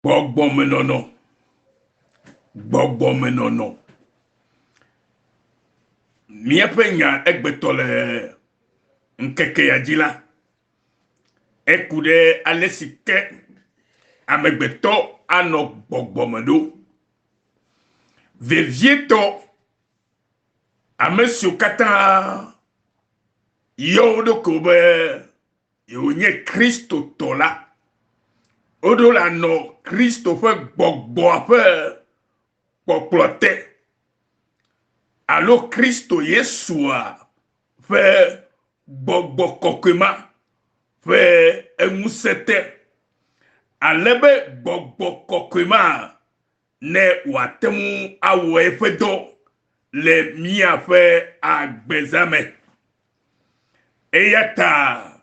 Gbɔgbɔmenɔnɔ. Gbɔgbɔmenɔnɔ. Míaƒe nya egbetɔ le ŋkeke ya dzi la, eku ɖe ale si ke amegbetɔ anɔ gbɔgbɔme ɖo. Vevietɔ ame siwo katã yɔ wo ɖokuiwo be yewonye Kristotɔ la, woɖo la nɔ Kristo ƒe gbɔgbɔa ƒe kpɔkplɔ te alo Kristo Yesua ƒe gbɔgbɔ kɔkɔe ma ƒe ŋusẽ te, ale be gbɔgbɔ kɔkɔe ma ne wòate ŋu awɔ eƒe dɔ le míaƒe agbezã me. Eya ta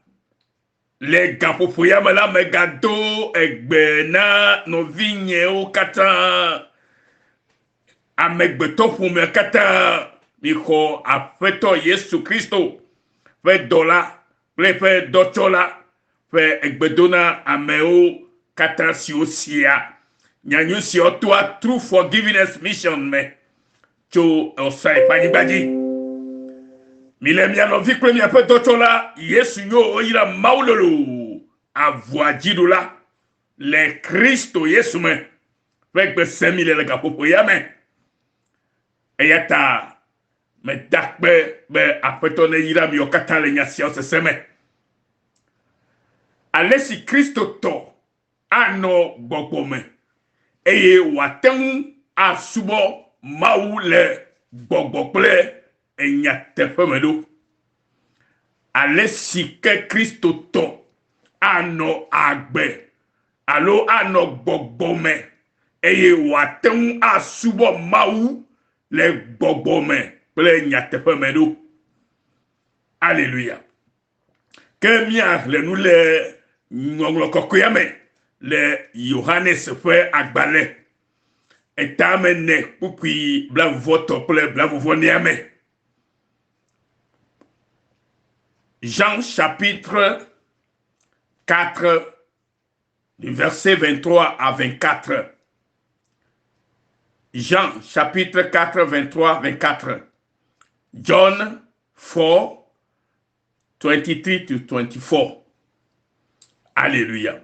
le gaƒoƒo ya me la, megado egbe na nɔvinyewo katã, amegbetɔƒomea katã, mixɔ Aƒetɔ Yesu Kristo ƒe dɔla kple eƒe dɔtsɔla ƒe egbedona amewo katã siwo sia nyanyui siawo toa True Forgiveness Mission me tso Osai ƒe anyigba dzi. Mile mia nɔvi kple miaƒe dɔtsɔla Yesu nyo woyra Mawu lolo avua dziɖula le Kristo Yesu me ƒe gbe sem mile le gaƒoƒo ya me. Eya ta meda akpe be Aƒetɔ neyra miwo katã le nya siawo sese me. Ale si Kristotɔ anɔ gbɔgbɔ me eye wòate ŋu asubɔ Mawu le gbɔgbɔ kple nyateƒe me ɖo. Ale si ke Kristotɔ anɔ agbe alo anɔ gbɔgbɔ me eye wòate ŋu asubɔ Mawu le gbɔgbɔ me kple nyateƒe me ɖo. Aleluya. Ke míaxlẽ nu le Ŋɔŋlɔ Kɔkɔea me le Yohanes ƒe agbalẽ etame ne kpukpui blaeve-vɔ-etɔ̃ kple blaeve-vɔ-enea me. Jean chapitre 4 du verset 23 à 24. Jean chapitre 4, 23, 24. John 4, 23 to 24. Alléluia.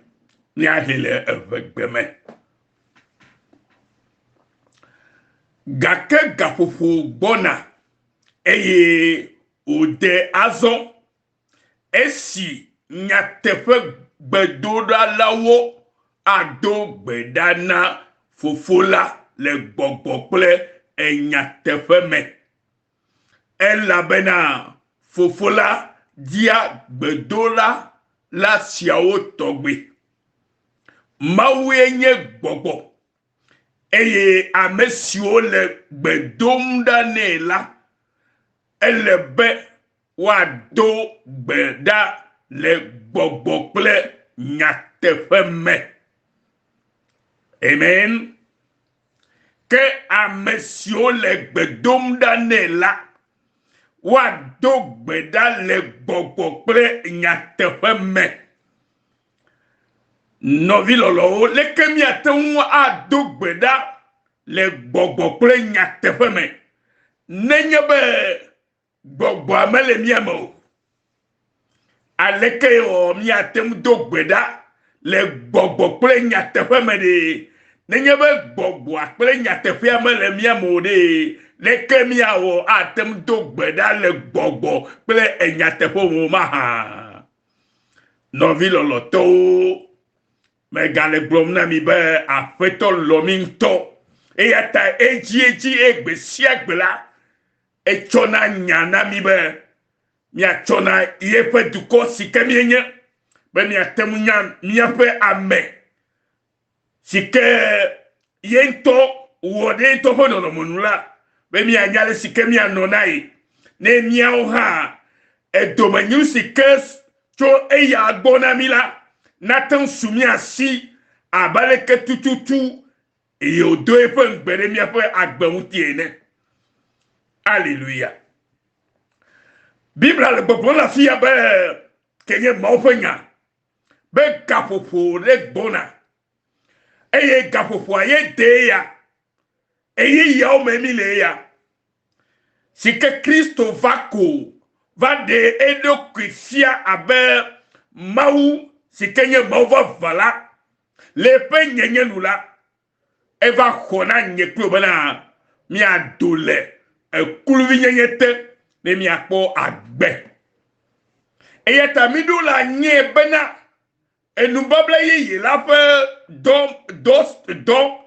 Míahe le eʋegbe me. Gake gaƒoƒo gbɔna eye wòde azɔ esi nyateƒegbedoɖalawo ado gbe ɖa na Fofo la le gbɔgbɔ kple nyateƒe me. Elabena Fofo la dia gbedola la siawo tɔgbe. Mawue nye gbɔgbɔ, eye ame siwo le gbe dom ɖa nɛ la, ele be woado gbe ɖa le gbɔgbɔ kple nyateƒe me. Amen. Ke ame siwo le gbe dom ɖa nɛ la, woado gbe ɖa le gbɔgbɔ kple nyateƒe me. Nɔvi lɔlɔ̃wo, leke míate ŋu ado gbe ɖa le gbɔgbɔ kple nyateƒe me nenye be gbɔgbɔa mele mía me o? Aleke wɔ míate ŋu do gbe ɖa le gbɔgbɔ kple nyateƒe me ɖe? Nenye be gbɔgbɔa kple nyateƒea mele mía me o ɖe, leke míawɔ ate ŋu do gbe ɖa le gbɔgbɔ kple nyateƒe me mahã? Nɔvi lɔlɔ̃tɔwo, megale gblɔm na mi be Aƒetɔ lɔ̃ mi ŋutɔ. Eya ta edziedzi eye gbe sia gbe la, etsɔna nya na mi be miatsɔ na yeƒe dukɔ si ke míenye, be miate ŋu nya míaƒe ame si ke ye ŋutɔ wɔ ɖe ye ŋutɔ ƒe nɔnɔme nu la, be míanya ale si ke míanɔ na ye. Ne míawo hã edomenyinu si ke tso eya gbɔ na mí la, nate ŋu su mía si abe aleke tututu eye wòdo eƒe ŋugbe ɖe míaƒe agbe ŋuti ene. Aleluya. Biblia le gbɔgblɔm le afia be ke nye Mawu ƒe nya be gaƒoƒo ɖe gbɔna. Eye gaƒoƒoa ye dee ya. Ɣeyiɣiawo me mí le ya. Si ke Kristo va ko va ɖe eɖokui fia abe Mawu si ke nye Mawu vavã la le eƒe nyenye nu la, eva xɔ na nye kple wò bena míado le ekluvinyenye te ne míakpɔ agbe. Eya ta míɖo la nyee bena enubabla yeye la ƒe dɔ dɔ dɔ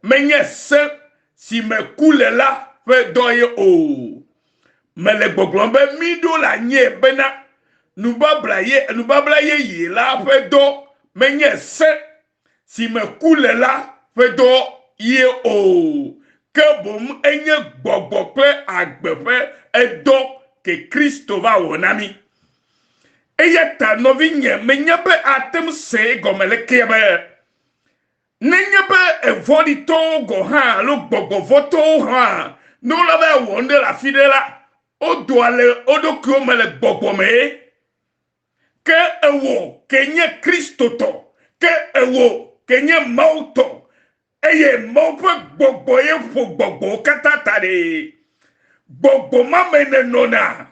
menye se si me ku le la ƒe dɔ ye o. Mele gbɔgblɔm be míɖo la nyee bena nubabla ye nubabla yeye la ƒe dɔ menye se si me ku le la ƒe dɔ ye o, ke boŋ enye gbɔgbɔ kple agbe ƒe edɔ ke Kristo va wɔ na mí. Eya ta nɔvinye, menya be ate ŋu se egɔme lekea be, nenye be evɔ̃ɖitɔwo gɔ̃ hã alo gbɔgbɔvɔ̃tɔwo hã, ne wole be awɔ nu ɖe le afi ɖe la, wodoa le wo ɖokuiwo me le gbɔgbɔ mee. Ke ewò ke nye Kristotɔ, ke ewò ke nye Mawu tɔ, eye Mawu ƒe gbɔgbɔ ye ƒo gbɔgbɔwo katã ta ɖe. Gbɔgbɔ ma me nènɔna.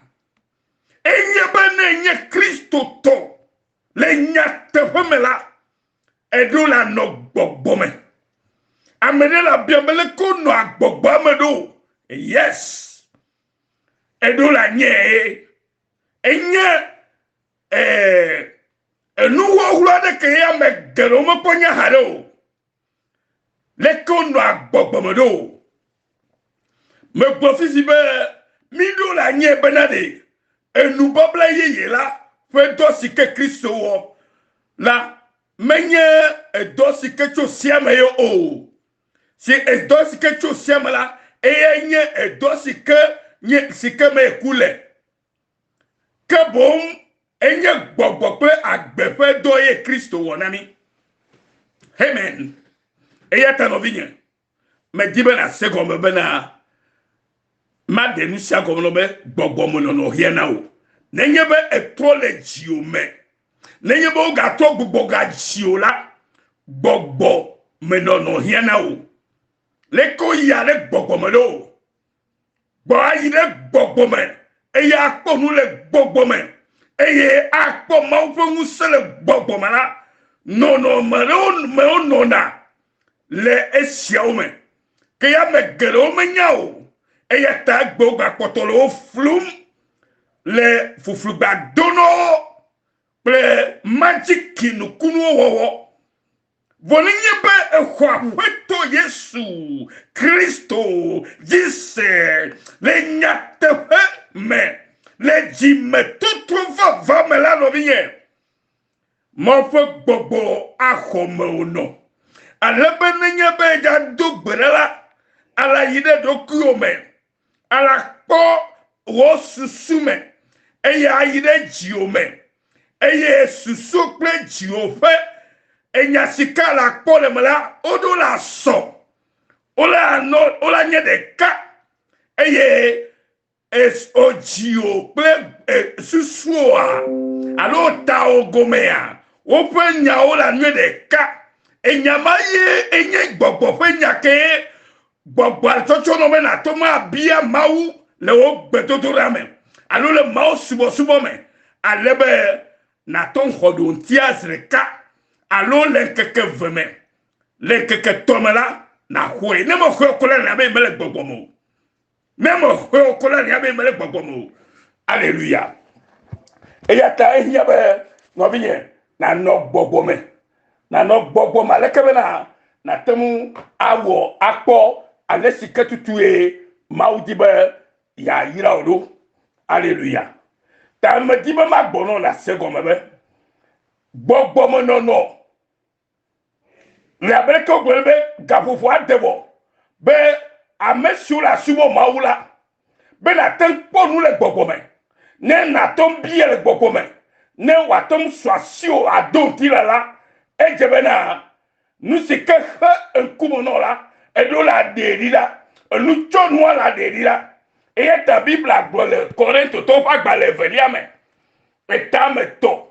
Enye be ne ènye Kristotɔ le nyateƒe me la, èɖo la nɔ gbɔgbɔ me. Ame ɖe la bia be leke wonɔa gbɔgbɔa me ɖo? Yes, èɖo la nyee. Enye ee, enuwɔwlɔ aɖe ke ye ame geɖewo mekpɔ nya haɖe o. Leke wonɔa gbɔgbɔ me ɖo? Megblɔ fifi be míɖo le anyi bena ɖe enubabla yeye la ƒe dɔ si ke Kristo wɔ la menye edɔ si ke tso sea me ye o. Si edɔ si ke tso sea me la, eyae nye edɔ si ke nye si ke me ku le. Ke boŋ enye gbɔgbɔ kple agbe ƒe dɔ ye Kristo wɔ na mí. Amen. Eya ta nɔvinye, medi be nàse gɔme bena maɖe nu sia gɔme nɔ be gbɔgbɔmenɔnɔ hiã na wò. Nenye be ètrɔ le dziwò me, nenye be wogatrɔ gbugbɔ ga dziwò la, gbɔgbɔmenɔnɔ hiã na wò. Leke woyia ɖe gbɔgbɔ me ɖo? Gbɔ ayi ɖe gbɔgbɔ me eye akpɔ nu le gbɔgbɔ me eye akpɔ Mawu ƒe ŋusẽ le gbɔgbɔ me la, nɔnɔme ɖewo me wonɔna le esiawo me. Ke ya ame geɖewo menya o. Eya ta egbewo gakpɔtɔ le wo flum le fuflugbadonɔwo kple madziki nukunuwo wɔwɔ. Vɔ nenye be èxɔ Aƒetɔ Yesu Kristo dzi se le nyateƒe me, le dzimetɔtrɔ vavã me la, nɔvinye, Mawu ƒe gbɔgbɔ axɔ mewò nɔ. Ale be nenye be ègado gbe ɖa la, ala yi ɖe ɖokuiwò me, ala kpɔ wò susu me, eye ayi ɖe dziwò me, eye susu kple dziwò ƒe enya si ke ala kpɔ le me la, woɖo la sɔ, wole anɔ, wole nye ɖeka, eye o dziwò kple susuwoa alo tawò gomea, woƒe nyawo le anue ɖeka. Enya ma ye enye gbɔgbɔ ƒe nya ke gbɔgbɔa tsɔtsɔ nɔ be nàte ŋu abia Mawu le wò gbedodoɖa me alo le Mawu subɔsubɔ me ale be nàte ŋu xɔ ɖoŋtia zi ɖeka alo le ŋkeke eve me. Le ŋkeke tɔ̃ me la, nàxɔe. Ne mexɔe o ko la, nànya be mele gbɔgbɔ me o. Ne mexɔe o ko la, nànya be mele gbɔgbɔ me o. Aleluya. Eya ta ehiã be nɔvinye nànɔ gbɔgbɔ me. Nànɔ gbɔgbɔ me aleke bena nàte ŋu awɔ akpɔ ale si ke tutue Mawu di be yeayra wò ɖo. Aleluya. Ta medi be magbɔ nɔ nàse gɔme be gbɔgbɔmenɔnɔ Le abe leke wogblɔ be gaƒoƒo ade vɔ be ame siwo le asubɔ Mawu la be nàte ŋu kpɔ nu le gbɔgbɔ me, ne nàte ŋu bia le gbɔgbɔ me, ne wòate ŋu su asiwò ado ŋutilã la, edze bena nu si ke xe ŋkume nɔ la, eɖo la ɖee ɖi ɖa. Enutsɔnua la ɖee ɖi ɖa. Eya ta Biblia gblɔ le Korintotɔwo ƒe agbalẽ evelia me, etame tɔ,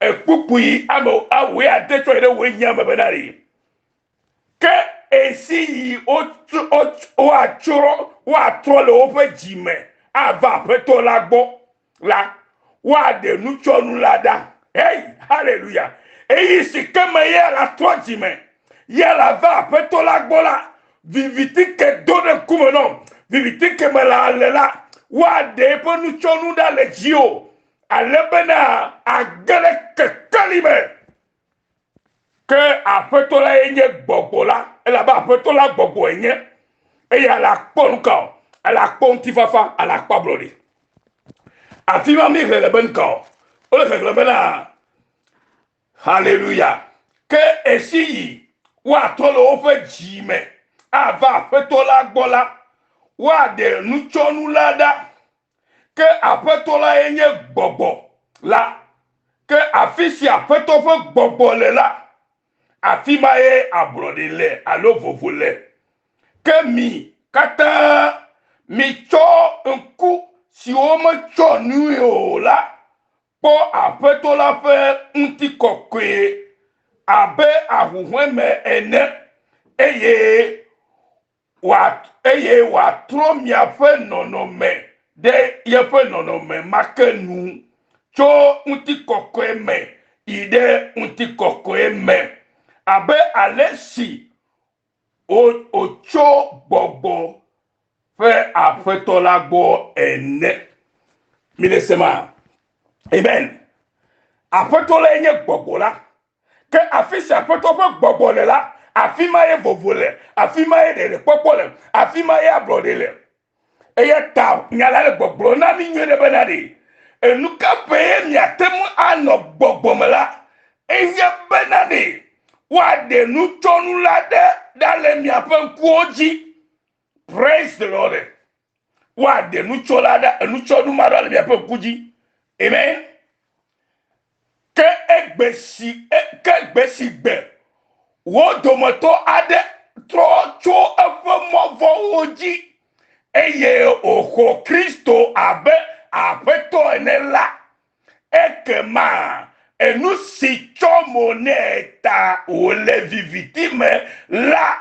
Ekpukpui ame awɔe ade tsɔe ɖe wòe nya me bena ɖe. esi yi woatrɔ woatrɔ le woƒe dzi me ava Aƒetɔ la gbɔ la, woaɖe nutsɔnu la ɖa. Hei, haleluya! Eyi si ke me ye la trɔ dzi me, ye la va Aƒetɔ la gbɔ la, viviti ke do ɖe ŋkume nɔ, viviti ke me la le la, woaɖe eƒe nutsɔnu ɖa le dziwò, ale bena age ɖe kekeli me. Ke Aƒetɔ la ye nye gbɔgbɔ la, elabe Aƒetɔ la gbɔgbɔe nye. Eye ale akpɔ nu ka o? Ale akpɔ ŋutifafa, ale akpɔ ablɔɖe. Afi ma míexlẽ le be nu ka o? Wole xexlẽ bena, Haleluya! Ke esi yi woatrɔ le woƒe dzi me ava Aƒetɔ la gbɔ la, woaɖe nutsɔnu la ɖa. Ke Aƒetɔ la ye nye gbɔgbɔ la. Ke afi si Aƒetɔ ƒe gbɔgbɔ le la, afi ma ye ablɔɖe le alo vovo le. Ke mi katã mitsɔ ŋku siwo metsɔ nui o la kpɔ Aƒetɔ la ƒe ŋutikɔkɔe abe ahuhɔ̃e me ene, eye eye wòatrɔ miaƒe nɔnɔme ɖe yeƒe nɔnɔme ma ke nu tso ŋutikɔkɔe me yi ɖe ŋutikɔkɔe me, abe ale si wòtso gbɔgbɔ ƒe Aƒetɔ la gbɔ ene. Mile sema? Amen. Aƒetɔ lae nye gbɔgbɔ la. Ke afi si Aƒetɔ ƒe gbɔgbɔ le la, afi ma ye vovo le, afi ma ye ɖeɖekpɔkpɔ le, afi ma ye ablɔɖe le. Eya ta nya la le gbɔgblɔ na mí nyuie ɖe bena ɖe, enu ka ƒee miate ŋu anɔ gbɔgbɔ me la, enye bena ɖe woaɖe nutsɔnu la ɖe ɖa le miaƒe ŋkuwo dzi. Praise the Lord. Woaɖe nutsɔla ɖa, enutsɔnu ma ɖa le miaƒe ŋku dzi. Amen. Ke egbe si ke gbe si gbe wo dometɔ aɖe trɔ tso eƒe mɔ vɔ̃wo dzi eye wòxɔ Kristo abe Aƒetɔ ene la, ekema enu si tsɔ mo nɛ ta wòle viviti me la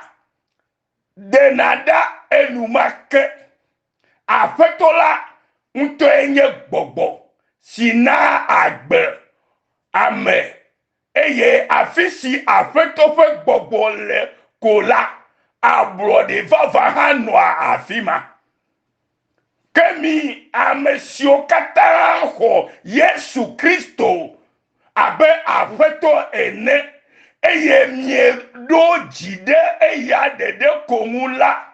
ɖena ɖa enumake. Aƒetɔ la ŋutɔe nye gbɔgbɔ si naa agbe ame, eye afi si Aƒetɔ ƒe gbɔgbɔ le ko la, ablɔɖe vavã hã nɔa afi ma. Ke mi ame siwo katã xɔ Yesu Kristo abe Aƒetɔ ene, eye mieɖo dzi ɖe eya ɖeɖe ko ŋu la,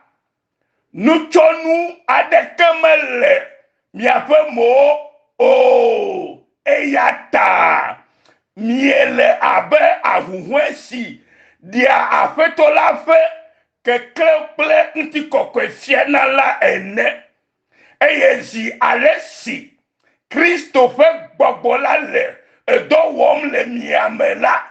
Nutsɔnu aɖeke mele miaƒe mo o, eya ta miele abe ahuhɔ̃e si ɖea Aƒetɔ la ƒe keklẽ kple ŋutikɔkɔe fiana la ene. Eye zi ale si Kristo ƒe gbɔgbɔ la le edɔ wɔm le mia me la,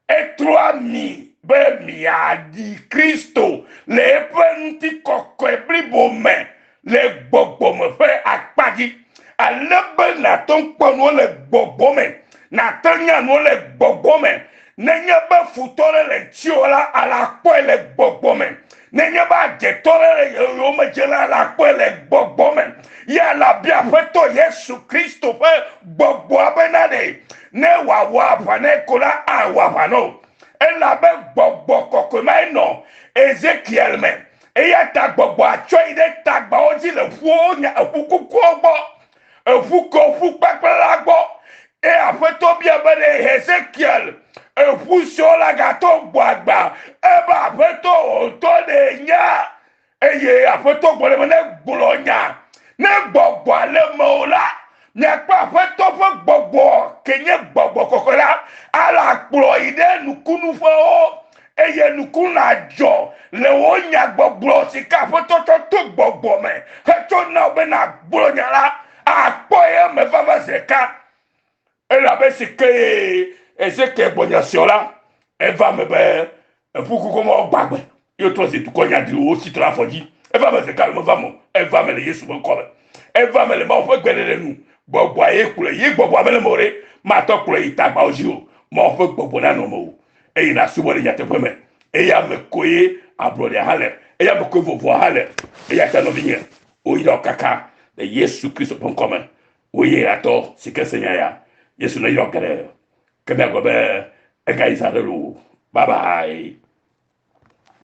etrɔa mi be miaɖi Kristo le eƒe ŋutikɔkɔe blibo me le gbɔgbɔ me ƒe akpa dzi, ale be nàte ŋu kpɔ nuwo le gbɔgbɔ me, nàte ŋu nya nuwo le gbɔgbɔ me. Nenye be futɔ ɖe le ŋutiwò la, ale akpɔe le gbɔgbɔ me. Nenye be adzetɔ ɖe le yowòme dze la, ale akpɔe le gbɔgbɔ me. Ye ale abia Aƒetɔ Yesu Kristo ƒe gbɔgbɔa bena ɖe ne wòawɔ aʋa nɛ ko la, awɔ aʋa na wò. Elabe gbɔgbɔ kɔkɔe mae nɔ Ezekiel me. Eya ta gbɔgbɔa tsɔe yi ɖe tagbawo dzi le ƒuwo nya eƒu kukuwo gbɔ, eƒu ko ƒu kpakple la gbɔ. Eye Aƒetɔ bia be ɖe Ezekiel, eƒu siwo le agatɔ gbɔ agba, ebe Aƒetɔ wò ŋutɔ ɖe nya. Eye Aƒetɔ gblɔ nɛ be ne gblɔ nya, ne gbɔgbɔa le mewò la, miakpɔ Aƒetɔ ƒe gbɔgbɔ ke nye gbɔgbɔ kɔkɔe la, ala kplɔ yi ɖe nukunuƒewo, eye nuku nadzɔ le wò nyagbɔgblɔ si ke Aƒetɔ tsɔ to gbɔgbɔ me hetsɔ na wò be nàgblɔ nya la, akpɔ eme vava zi ɖeka. Elabe si ke Ezekiel gblɔ nya sia la, eva eme be eƒu kuku ma gbã gbe ye wotrɔ zi dukɔ nyadriwo wotsi tre afɔ dzi. Eva eme zi ɖeka alo meva eme o, eva eme le Yesu ƒe ŋkɔ me. Eva eme le Mawu ƒe gbeɖeɖe nu. Gbɔgbɔa ye kplɔe. Ye gbɔgbɔa mele eme o ɖe, matɔ kplɔe yi tagbawo dzi o. Mawu ƒe gbɔgbɔ nanɔ mewò eye nàsubɔ le nyateƒe me. Eya me koe ablɔɖea hã le, eya me koe vovoa hã le. Eya ta nɔvinye, woyra wò kaka le Yesu Kristo ƒe ŋkɔ me. Wò ye atɔ si ke se nya ya. Yesu neyra wò geɖe. Ke míagblɔ be egayi zã ɖe loo. Bye bye.